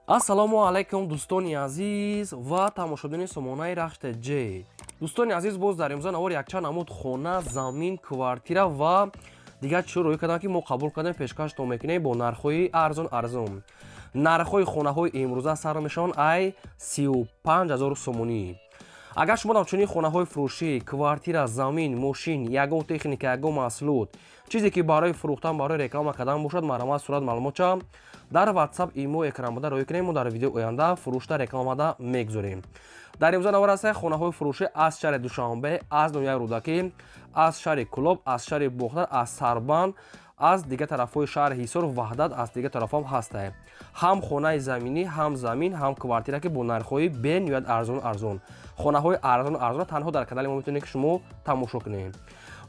Ассалому алайкум, дӯстони азиз ва тамошобинони сомонаи Рахш ТЖ. Дӯстони азиз, боз дар имрӯза навор якчанд намуд хона, замин, квартира ва дигар чизҳо рӯй кардам, ки мо қабул кардем, пешкаштон мекунем бо нархҳои арзон арзон. Нархҳои хонаҳои имрӯза сар мешаванд ай 35 000 сомонӣ. Агар шумо ҳамчунин хонаҳои фурӯшӣ, квартира, замин, мошин, ягон техника, ягон маҳсулот, чизе ки барои фурӯхтан, барои реклама кардан бошад, марҳамат, сурат, маълумотча дар WhatsApp, имо, экранбуда рӯй кунем. Мо дар видеои оянда фурӯшта, рекламада мегузорем. Дар имрӯза навор ҳастае хонаҳои фурӯшӣ аз шаҳри Душанбе, аз ноҳияи Рӯдакӣ, аз шаҳри Кӯлоб, аз шаҳри Бохтар, аз Сарбанд, аз дигар тарафҳои шаҳри Ҳисор, Ваҳдат, аз дигар тарафҳам ҳастае. Ҳам хонаи заминӣ, ҳам замин, ҳам квартира, ки бо нархҳои бениҳоят арзон арзон. Хонаҳои арзон арзон танҳо дар канали мо метавонед, ки шумо тамошо кунед.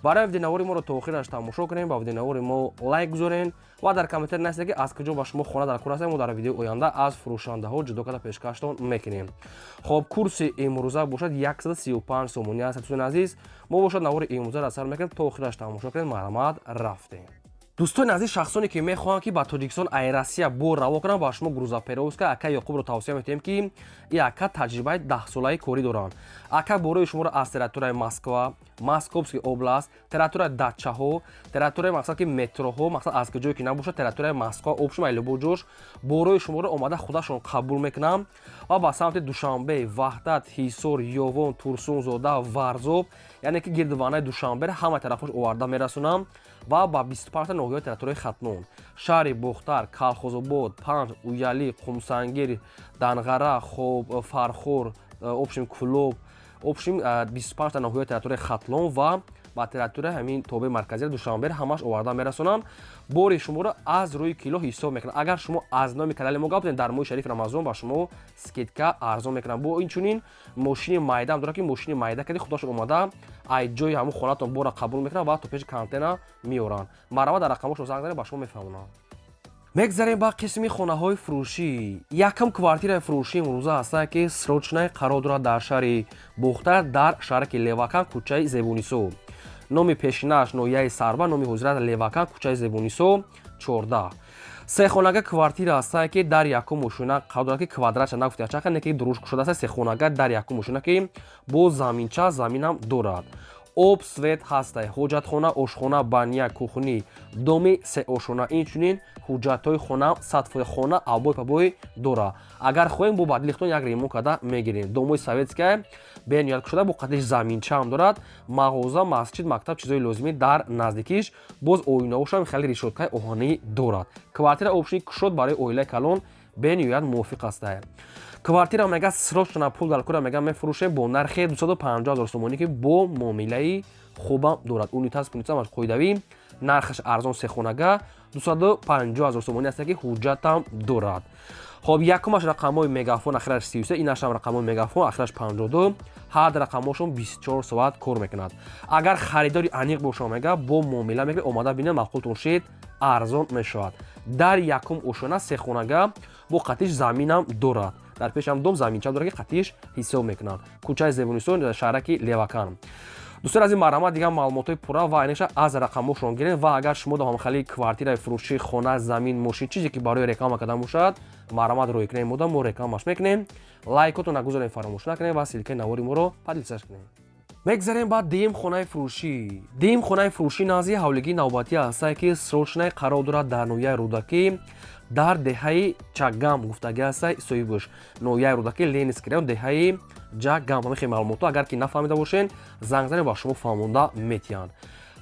Барои видеонавори моро то охираш тамошо кунем, ба видеонавори мо лайк гузорен ва дар комментар нависед, ки аз куҷо ба шумо хона дар кор аст. Мо дар видеои оянда аз фурӯшандаҳо ҷудо карда пешкаштон мекунем. Хоб, курси имрӯза бошад 135 сомонӣ аст. Дӯстони азиз, мо бошад навори имрӯза сар мекунем, то охираш тамошо кунем. Марҳамат, рафтем. Дӯстони азиз, шахсоне ки мехоҳанд, ки ба Тоҷикистон ай Россия бор раво кунанд, ба шумо грузоперевозка ака Ёқубро тавсия метиҳем, ки и ака таҷрибаи 10-солаи корӣ доранд. Ака борои шуморо аз территорияи Москва, Московский область, территорияи дачаҳо, территорияи, мақсад, ки метроҳо, мақсад, аз куҷое ки набошад, территорияи Москва, общем, ай любой ҷош борои шуморо омада худашон қабул мекунанд ва ба самти Душанбе, Ваҳдат, Ҳисор, Ёвон, Турсунзода, Варзоб, яъне ки гирдуванаи Душанберо ҳама тарафош оварда мерасонанд ва ба 25 ноҳияи территорияи Хатлон, шаҳри Бохтар, Калхозобод, Панҷ, Уялӣ, Қумсангир, Данғара, хоб, Фархор, общем, Кӯлоб, общем, 25 ноҳияи территорияи Хатлон ва ба территорияи ҳамин тобеи марказии Душанберо ҳамаш оварда мерасонанд. Бори шуморо аз рӯи кило ҳисоб мекунанд. Агар шумо аз номи канали мо гап занед, дар моҳи шарифи Рамазон ба шумо скидка, арзон мекунанд. Бо инчунин мошини майдаам дорад, ки мошини майда кади худашон омада ай ҷои ҳамун хонатон бора қабул мекунанд ва то пеши контейнер меоранд. Марҳамат, дар рақамошон занг занед, ба шумо мефаҳмонанд. Мегзарем ба қисми хонаҳои фурӯшӣ. Якум квартираи фурӯшӣ имрӯза ҳастае, ки срочный қарор дорад дар шаҳри Бохтар, дар шаҳраки Левакан, кӯчаи Зебунисо. Номи пешинааш ноҳияи Сарба, номи ҳозира Левакан, кӯчаи Зебунисо, 14. Сехонага квартира ҳастае, ки дар якум ошёна қарор дорад, ки квадратша нагуфтия чақа не, ки дуруш кушода аст. Сехонага дар якум ошёна, ки бо заминча, заминам дорад, об, свет ҳастай, ҳоҷатхона, ошхона, баня, кухня, доми сеошона. Инчунин ҳуҷҷатҳои хона 100%, хона обой пабой дора. Агар хоҳем, бо бадлихтон як ремонт карда мегирем. Домои советская, бениҳоят кушода, бо қатиш заминчаам дорад, мағоза, масҷид, мактаб, чизҳои лозимӣ дар наздикиш. Боз оинаошам хеле решёткаи оҳанӣ дорад. Квартира общий кушод, барои оилаи калон бениҳоят мувофиқ астае. Квартира, мега, срочно пул дар кура, мега, мефурӯшем бо нархи 250 ҳазор сомонӣ, ки бо муомилаи хубам дорад. Унитаз, пунитаз қоидавӣ, нархаш арзон. Сехонага 250 ҳазор сомонӣ аст, ки ҳуҷҷатам дорад. Хоб, якумаш рақамҳои Мегафон, ахираш 33, инашам рақамҳои Мегафон, ахираш 52. Ҳар рақамҳошон 24 соат кор мекунад. Агар харидори аниқ боша, мега, бо муомила мекунед, омада бинед, маъқултон шид, арзон мешавад. Дар якум ошёна, сехонага, бо қатиш заминам дорад. Дар пешам дом заминча дорад, ки қатиш ҳисоб мекунанд. Кӯчаи Зебунисон, шаҳраки Левакан. Дӯстони азиз, марҳамат, дигар маълумотҳои пурра ва айниша аз рақамҳошон гиред. Ва агар шумо ҳамхали квартираи фурӯшӣ, хона, замин, мошин, чизе ки барои реклама кардан бошад, марҳамат, рӯй кунем мода, мо рекламаш мекунем. Лайкотон нагузорем, фаромӯш накунем ва ссылкаи навори моро поделиться кунем. Мегзарем ба дуюм хонаи фурӯшӣ. Дуюм хонаи фурӯшӣ назди ҳавлигии навбатӣ ҳастае, ки срочный қарор дорад дар ноҳияи Рӯдакӣ, дар деҳаи Чагам гуфтагӣ ҳастай соҳибш. Ноҳияи Рӯдакӣ, Ленинский район, деҳаи Ҷагам. Ҳамин маълумотҳо агар ки нафаҳмида бошен, занг занед, ба шумо фаҳмонда метиҳанд.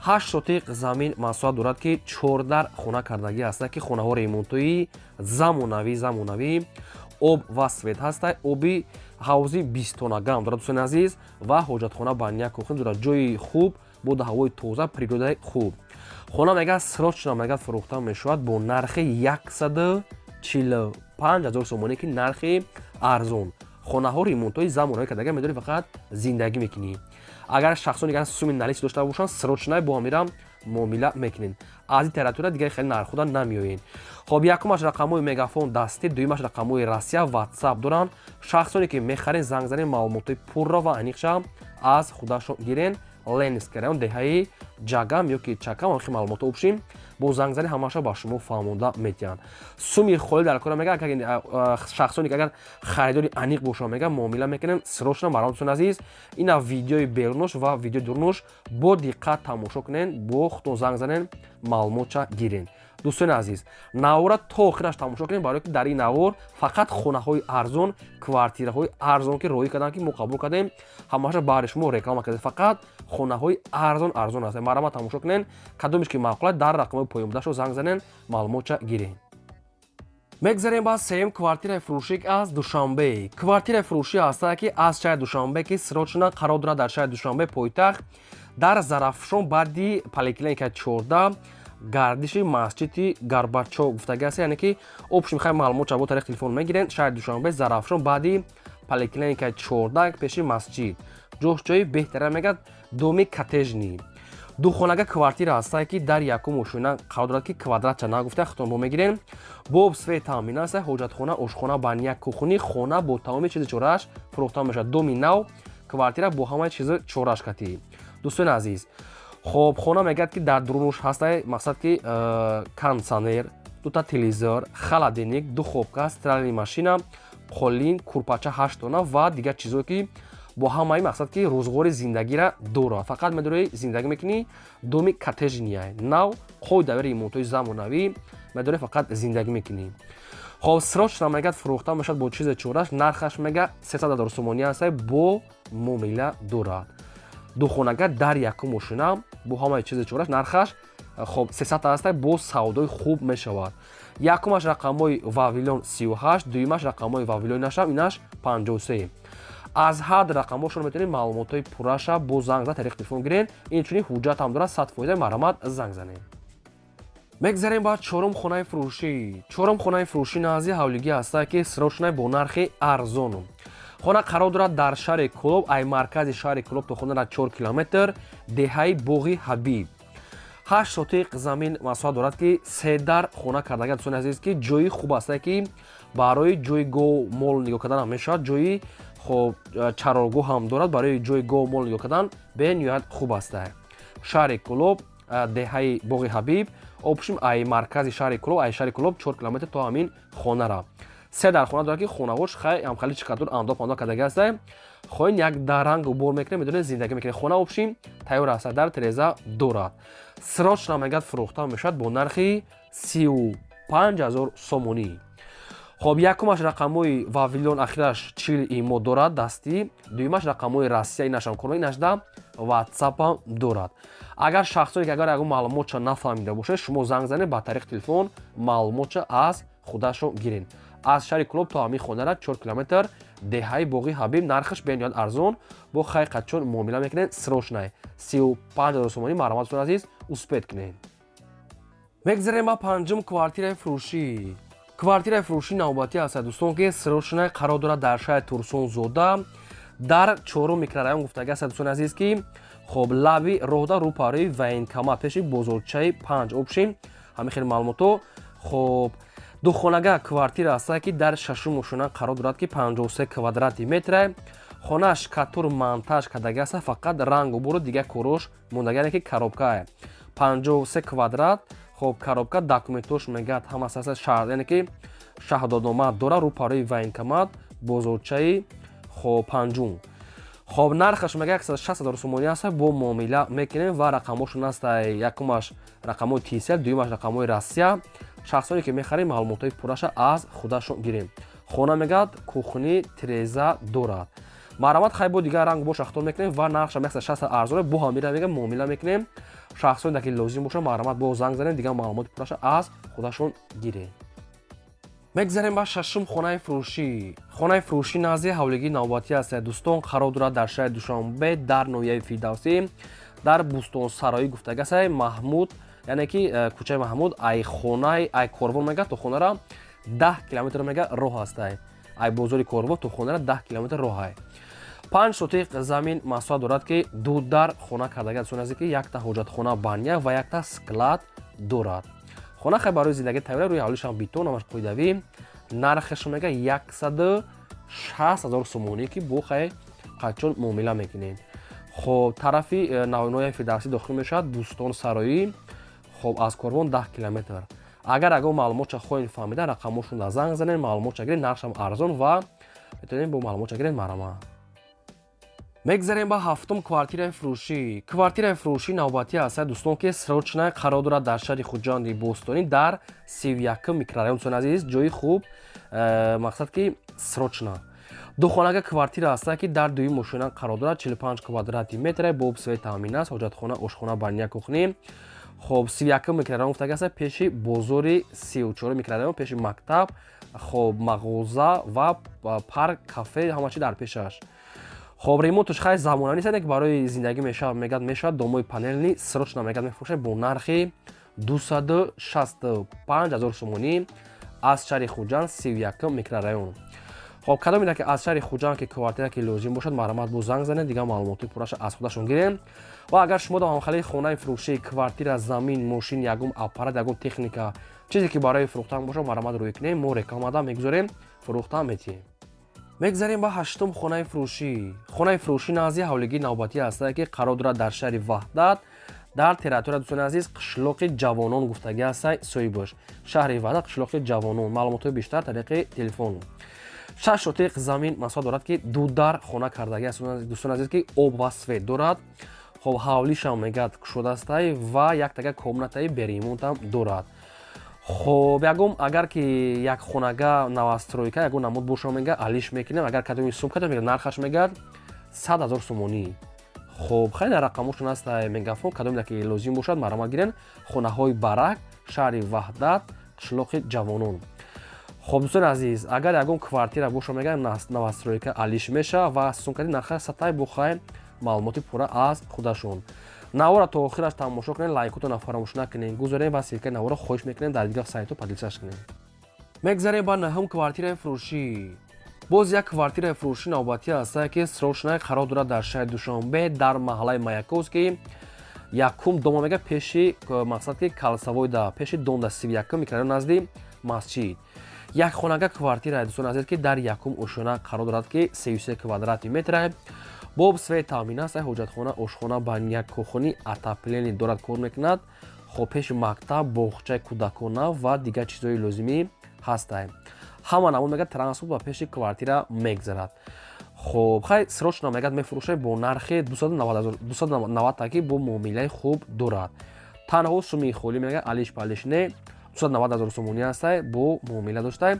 8 сотиқ замин масоҳат дорад, ки чордар хона кардагӣ ҳастад, ки хонаҳо ремонтои замонавӣ замонавӣ, об ва свет ҳастай, оби ҳавзи бистонагам дорад, дӯстони азиз, ва ҳоҷатхона, баня, кухня дорад. Ҷои хуб, боду ҳавои тоза, природаи хуб. Хона, мега, срочно, мега, фурӯхта мешавад бо нархи 145 000 сомонӣ, ки нархи арзон. Хонаҳо ремонтҳои замонавӣ кардага, медори, фақат зиндагӣ мекунӣ. Агар шахсони дигар суми наличный дошта бошанд, срочно бо ҳамира муомила мекунед. Аз ин территория дигар хеле нархуда намеоед. Хоб, якумаш рақамҳои Мегафон дастӣ, дуюмаш рақамҳои Россия, Ватсап доранд. Шахсоне ки мехарен, занг занед, маълумотҳои пурра ва аниқша аз худашон гирен. Ленинский район, деҳаи Ҷагам ё ки Чакам. Охи маълумотҳо общем бо зангзанӣ ҳамаша ба шумо фаҳмонда метиҳанд. Суми холӣ дар кора мега, шахсоне ки агар харидори аниқ бошанд, мега, муомила мекунем срочно. Марҳамат, азиз, ина видеои берунош ва видеои дурнош бо диққат тамошо кунен, бо худтон занг занен, маълумотша гирен. Дӯстони азиз, навора то охираш тамошо кунем, барое ки дар ин навор фақат хонаҳои арзон, квартираҳои арзон, ки роҳӣ карданд, ки мо қабул кардем, ҳамаша баҳри шумо реклама кардем. Фақат хонаҳои арзон арзон аст. Марҳамат, тамошо кунен, кадомеш ки маъқулад, дар рақамҳои поёнбудашро занг занен, маълумотша гирен. Мегзарем ба сеюм квартираи фурӯшӣ аз Душанбе. Квартираи фурӯшӣ ҳастае, ки аз шаҳри Душанбе, ки срочно қарор дорад дар шаҳри Душанбе, пойтахт, дар Зарафшон, баъди поликлиника 14, гардиши масҷиди Гарбачо гуфтаги аст. Яъне ки общем хай маълумот бо тариқи телефон мегирен. Шаҳри Душанбе, Зарафшон, баъди поликлиника 14, пеши масҷид, ҷош ҷои беҳтара мегӯяд, доми коттеджный. Духонага квартира ҳастае, ки дар якум ошёна қарор дорад, ки квадратча нагуфта, худтон бо мегирен. Бо свет таъмин аст, ҳоҷатхона, ошхона, баня, кухни. Хона бо тамоми чизи чорааш фурӯхта мешавад. Доми нав, квартира бо ҳамаи чизи чораш катӣ. Дӯстони азиз, хоб, хона мегӯяд, ки дар дурунуш ҳастае, мақсад ки кондитсионер, дута телевизор, холодильник, духовка, стиральный машина, қолин, курпача ҳашт дона ва дигар чизое, ки бо ҳамаи мақсад ки рӯзғори зиндагира дорад. Фақат медорӣ, зиндагӣ мекунӣ. Доми коттеджный нав, қоидави ремонтҳои замонавӣ, медорӣ, фақат зиндагӣ мекунӣ. Хоб, срочно мегӯяд, фурӯхта мешавад бо чизе чораш. Нархаш мега 300 ҳазор сомонӣ ҳастае, бо муомила дорад. Духонага дар якум мошина бо ҳамаи чизи чораш, нархаш хоб 300 ҳастае, бо савдои хуб мешавад. Якумаш рақамҳои Вавилон 38, дуюмаш рақамҳои Вавилони нашав, инаш 53. Аз ҳад рақамҳошон метавонед маълумотҳои пурраша бо занг зад, тариқи телефон гирен. Инчунин ҳуҷҷат ҳам дорад 100%. Марҳамат, занг занед. Мегзарем ба чорум хонаи фурӯшӣ. Чорум хонаи фурӯшӣ назди ҳавлигӣ ҳастае, ки срочно бо нархи арзон. Хона қарор дорад дар шаҳри Кӯлоб, ай маркази шаҳри Кӯлоб то хонара 4 километр, деҳаи Боғи Ҳабиб. 8 сотиқ замин масоҳат дорад, ки се дар хона кардага. Дӯстони азиз, ки ҷои хуб ҳастае, ки барои ҷои гов мол нигоҳ кардан ҳам мешавад, ҷои хоб чарогоҳ ҳам дорад. Барои ҷои гов мол нигоҳ кардан бениҳоят хуб ҳастае. Шаҳри Кӯлоб, деҳаи Боғи Ҳабиб, общем ай маркази шаҳри Кӯлоб, ай шаҳри Кӯлоб 4 километр то ҳамин хонара. Се дар хона дорад, ки хонаҳош хай ҳамхали чиқадур андоқ андоқ кардаги ҳастае. Хоҳин, як даранг бор мекунед, медонед, зиндагӣ мекунед. Хона общем тайёр аст, дар тереза дорад. Срочно мегӯяд, фурӯхта мешавад бо нархи 35 000 сомонӣ. Хоб, якумаш рақамҳои Вавилон, ахираш 40 имо дорад дастӣ, дуюмаш рақамҳои Россия, инашам кор, инашда ватсапам дорад. Агар шахсоне ки агар ягон маълумотша нафаҳмида бошед, шумо занг занед, ба тариқи телефон маълумотша аз худашон гирен. Аз шаҳри Кӯлоб то ҳамин хонара 4 километр, деҳаи Боғи Ҳабиб, нархаш бениҳоят арзон, бо хай қадчон муомила мекунед. Срочно 35 000 сомонӣ. Марҳамат, дӯстони азиз, успеть кунед. Мегзарем ба панҷум квартираи фурӯшӣ. Квартираи фурӯшӣ навбатӣ аст, дӯстон, ки срочно қарор дорад дар шаҳри Турсунзода, дар чорум микрорайон гуфтаги аст. Дӯстони азиз, ки хоб, лаби роҳда, рӯпарои военкомат, пеши бозорчаи панҷ, общем ҳамин хел маълумотҳо. Хоб, духонага квартира аст, ки дар шашум ошёна қарор дорад, ки 53 квадрати метра. Хона штукатур, монтаж кардаги аст, фақат рангу буру дигар корош мондаги, яъне ки коробка, 53 квадрат. Хоб, коробка, документош мегӯяд ҳама шаҳр, яъне ки шаҳдоднома дора, рӯпарои военкомат, бозорчаи хоб панҷум. Хоб, нархаш мега 160 ҳазор сомонӣ аст, бо муомила мекунем ва рақамҳошон аст: якумаш рақамҳои Тисел, дуюмаш рақамҳои Россия. Шахсоне ки мехарем, маълумотҳои пурраша аз худашон гирем. Хона мегӯяд кухни, тиреза дорад. Марҳамат, хай, бо дигар ранг бош ахтор мекунем ва нархша 160 арзоне, бо ҳамира мега муомила мекунем. Шахсоне ки лозим боша, марҳамат, бо занг занем, дигар маълумоти пурраша аз худашон гирем. Мегзарем ба шашум хонаи фурӯшӣ. Хонаи фурӯшӣ назди ҳавлигии навбатӣ аст, дӯстон, қарор дорад дар шаҳри Душанбе, дар ноҳияи Фирдавсӣ, дар Бӯстонсароӣ гуфтаги аст, Маҳмуд, яъне ки кӯчаи Маҳмуд. Ай хонаи ай Корвон мега то хонара 10 километр мега роҳ ҳастай. Ай бозори Корвон то хонара 10 километр роҳай. 5 сотиқ замин масоҳат дорад, ки ду дар хона кардаги, дӯстони азиз, ки якта ҳоҷатхона, баня ва якта склад дорад. Хона хай барои зиндагӣ тайёра, рӯи ҳавлишам бетон, ҳамаш қоидавӣ. Нархаш мега 160 ҳазор сомонӣ, ки бо хай қачон муомила мекунем. Хоб, тарафи ноҳияи Фирдавсӣ дохил мешавад, Бӯстон Сароӣ. Хоб, аз Корвон 10 километр. Агар ягон маълумотча хоҳед фаҳмида, рақамошонда занг занед, маълумотча гиред, нархшам арзон ва метавонед бо маълумотча гиред, марҳамат. Мегзарем ба ҳафтум квартираи фурӯшӣ. Квартираи фурӯшӣ навбатӣ аст, дӯстон, ки срочно қарор дорад дар шаҳри Хуҷанди Бостонӣ, дар 31-м микрорайон. Дӯстони азиз, ҷои хуб, мақсад ки срочно духонага квартира аст, ки дар дуюм ошёна қарор дорад, 45 квадрати метре, бо об, свет таъмин аст, ҳоҷатхона, ошхона, баня, кухня. Хоб, 31-м микрорайон гуфтага аст, пеши бозори 34 микрорайон, пеши мактаб, хоб, мағоза ва парк, кафе, ҳама чи дар пешаш. Хоб, ремонташ хай замонавӣ нест, ки барои зиндагӣ мешавад, мегӯяд, мешавад. Домои панельный срочно, мегӯяд, мефурӯшад бо нархи 265 ҳазор сомонӣ аз шаҳри Хуҷанд, 31-м микрорайон. Хоб, кадоме ки аз шаҳри Хуҷанд ки квартира ки лозим бошад, марҳамат, бо занг занед, дигар маълумоти пурраша аз худашон гирем. Ва агар шумо дар ҳамхалии хонаи фурӯшии, квартира, замин, мошин, ягон аппарат, ягон техника, чизе ки барои фурӯхтан бошад, марҳамат, рӯй кунем, мо рекламада мегузорем, фурӯхтан метиҳем. Мегзарем ба ҳаштум хонаи фурӯшӣ. Хонаи фурӯшӣ назди ҳавлигии навбатӣ ҳастае, ки қарор дорад дар шаҳри Ваҳдат, дар территория, дӯстони азиз, қишлоқи Ҷавонон гуфтагӣ ҳастай соҳибаш. Шаҳри Ваҳдат, қишлоқи Ҷавонон. Маълумотҳои бештар тариқи телефон. 6 сотиқ замин масоҳат дорад, ки ду дар хона кардагӣ аст, дӯстони азиз, ки об ва свет дорад. Хоб, ҳавлишам, мегӯяд, кушодаастай ва яктага комнатаи бе ремонтам дорад. Хоб, ягон агар ки як хонага новостройка ягон намуд боша, мега, алиш мекунем. Агар кадоми сум кадом, мега, нархаш, мегӯяд, 100 ҳазор сомонӣ. Хоб, хеле рақамошон аст, Мегафон. Кадоме ки лозим бошад, марҳамат, гирен. Хонаҳои Барак, шаҳри Ваҳдат, қишлоқи Ҷавонон. Хоб, дӯстони азиз, агар ягон квартира боша, мега, новостройка алиш меша ва сумкади нарха сатай бухай. Маълумоти пурра аз худашон. Навора то охираш тамошо кунед, лайкотона фаромӯш накунед, гузорем ва ссылкаи наворо, хоҳиш мекунем, дар дигар сайтҳо поделиться кунед. Мегзарем ба наҳум квартираи фурӯшӣ. Боз як квартираи фурӯшӣ навбатӣ ҳастае, ки срочно қарор дорад дар шаҳри Душанбе, дар маҳаллаи Маяковский, якум дома, мега, пеши, мақсад ки калсавойда, пеши домда, 31-м микрорайон, назди масҷид. Як хонага квартира, дӯстони азиз, ки дар якум ошёна қарор дорад, ки 33 квадрати метра, бо об, свет таъмин аст, ҳоҷатхона, ошхона, баня, кухня, отопление дорад, кор мекунад. Хоб, пеши мактаб, боғчаи кӯдакона ва дигар чизҳои лозимӣ ҳастай. Ҳама намуд, мегӯяд, транспорт ба пеши квартира мегзарад. Хоб, хай, срочно, мегӯяд, мефурӯшад бо нархи 290, ки бо муомилаи хуб дорад. Танҳо суми холӣ, мегӯяд, алиш палиш не, 290 ҳазор сомонӣ ҳастай, бо муомила доштай.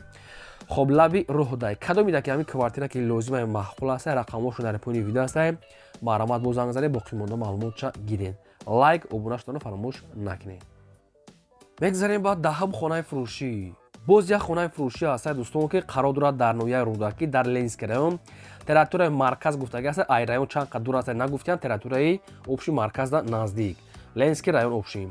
Хоб, лаби роҳдай. Кадомида ки ҳамин квартира ки лозимай, маъқул ҳастай, рақамҳошон дар поёни видео ҳастай, марҳамат, бо занг занед, боқимонда маълумотча гиред. Лайк, обуна шуданро фаромӯш накунед. Мегзарем ба 10-ум хонаи фурӯшӣ. Боз як хонаи фурӯшӣ ҳастай, дӯстон, ки қарор дорад дар ноҳияи Рӯдакӣ, дар Ленинский район, территорияи марказ гуфтагӣ аст. Ай район чанд қад дур аст, нагуфтиям, территорияи общий марказда наздик, Ленинский район общий.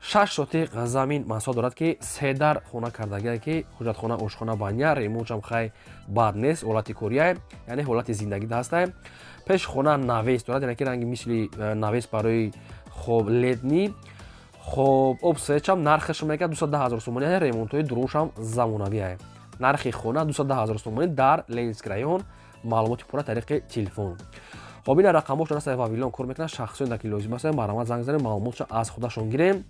6 сотиқ замин масоҳат дорад, ки се дар хона кардагие, ки ҳоҷатхона, ошхона, баня, ремонтшам хай бад нест, ҳолати кория, яъне ҳолати зиндагӣ ҳастай. Пеши хона навес дорад, яъне ки ранги мисли навес барои, хоб, летний. Хоб, об, светчам. Нархаш, мега, 210 ҳазор сомонӣ. Ремонтҳои дуруншам замонавие. Нархи хона 210 ҳазор сомонӣ дар Ленинский район. Маълумоти пурра тариқи телефон. Хоб, ина рақамҳошон аст, Вавилон кор мекунад. Шахсоне ки лозим аст, марҳамат, занг занед, маълумотша аз худашон гирем.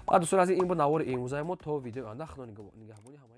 Ва, дӯстони азиз, ин буд навори имрӯзаи мо. То видеои оянда, худо нигаҳбони ҳамаи.